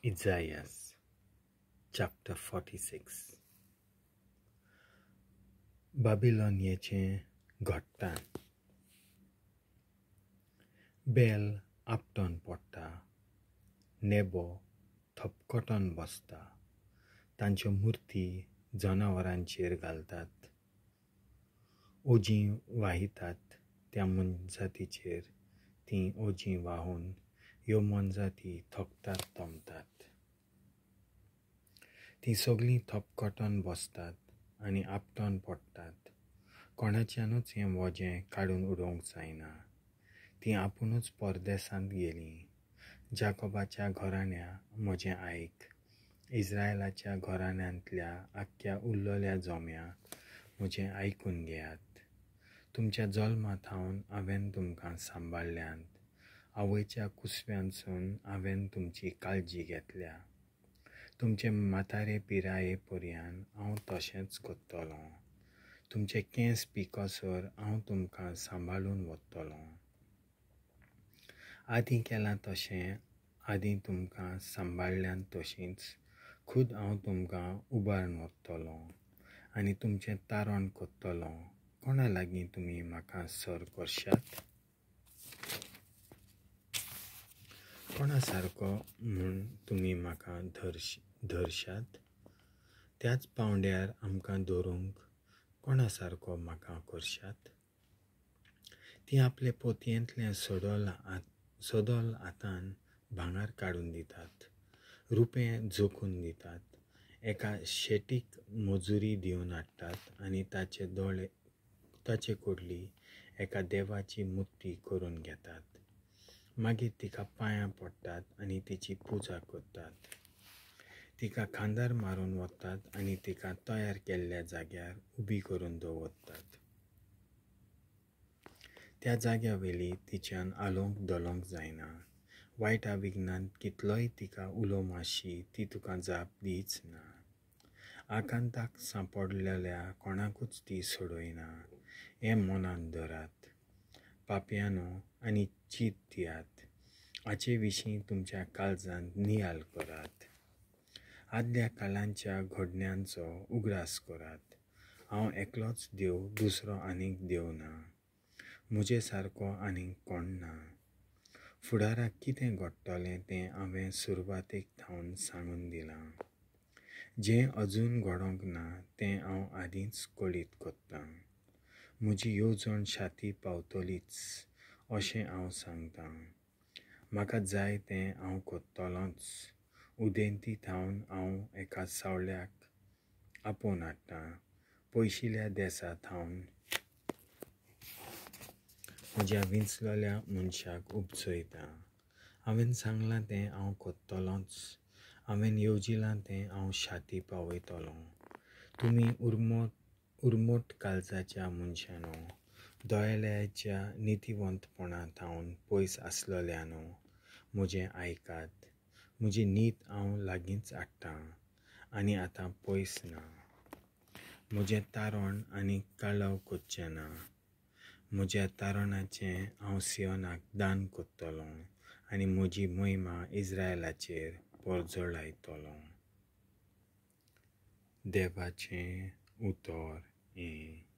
Isaiah chapter 46. बाबिलोनियेचें घट्टाण. बेल आपटोन पडटा, नेबो थपकटोन बसता, तांच्यो मुर्ती जनावरांचेर घालतात, ओजीं वाहितात त्या मोनजातीचेर तीं ओजीं वाहून ह्यो मोनजाती थकतात दमतात. तीं सगळीं थपकटोन बसतात आनी आपटोन पडटात. कोणाच्यानूच हें वजें काडून उडोवंक जायना. तीं आपुणूच परदेसांत गेलीं. जाकोबाच्या घराण्या म्हजें आयक, इस्रायलाच्या घराण्यांतल्या आख्ख्या उरलेल्या जम्या म्हजें आयकून घेयात. तुमच्या जल्मा थावन हांवें तुमकां सांबाळ्ळ्यांत, आवयच्या कुसव्यांसून हांवें तुमची काळजी घेतल्या. तुमचे म्हातारे पिराये पर्यान हांव तशेंच करतलों. तुमचे केंस पिकसर हांव तुमकां सांबाळून वतलों. आदीं केलां तशें, आदीं तुमकां सांबाळ्ळ्यांत तशींच खुद हांव तुमकां उबारून व्हरतलों आनी तुमचें तारण करतलों. कोणा लागीं तुमी म्हाका सर करशात? कोणा सारको म्हूण तुमी म्हाका धरशात? त्याच पांवड्यार आमकां धरूंक कोणा सारको म्हाका करशात? तीं आपले पोतयेंतलें सदोल हातान भांगर काडून दितात, रुपें जोखून दितात, एका शेटीक मजुरी दिवन हाडटात आनी ताचे कडली एका देवाची मुर्ती करून घेतात. मागीर तिका पांयां पडटात आनी तिची पुजा करतात. तिका खांदार मारून वतात आनी तिका तयार केल्ल्या जाग्यार उबी करून दवरतात. त्या जाग्या वेली तिच्यान आलोवंक धोलोवंक जायना. वायटा विघ्नांत कितलोय तिका उलो मारशी, ती तुका जाप दीच ना. आकांताक सांपडलेल्या कोणाकूच ती सोडयना. हें मनांत धरात पापयानो आनी चीत दियात. हाचे विशीं तुमच्या काळजांत नियाळ करात. आदल्या काळांच्या घडण्यांचो उगडास करात. हांव एकलोच देव, दुसरो आनीक देव ना. म्हजे सारको आनीक कोण ना. फुडाराक कितें घडटलें तें हांवें सुरवातेक थावन सांगून दिलां. जें अजून घडोवंक ना तें हांव आदींच कळीत करतां. म्हजी येवजण शाती पावतलीच अशें हांव सांगतां. म्हाका जाय तें हांव करतलोंच. उदेंती थावन हांव एका सावळ्याक आपोवन हाडटां, पयशिल्ल्या देसा थावन म्हज्या विंचलेल्या मनशाक उपजयतां. हांवें सांगलां तें हांव करतलोंच. हांवें येवजिलां तें हांव शाती पावयतलों. तुमी उर्मोट काळजाच्या मनशानो, दयाळाच्या नितीवंतपणा थावन पयस आसलेल्यानो, म्हजें आयकात. म्हजी नीत हांव लागींच हाडटां आनी आतां पयस ना. म्हजें तारण आनी कळाव करचें ना. म्हज्या तारणाचें हांव सियोनाक दान करतलों आनी म्हजी महिमा इस्रायलाचेर परजळायतलों. देवाचें उतर हें.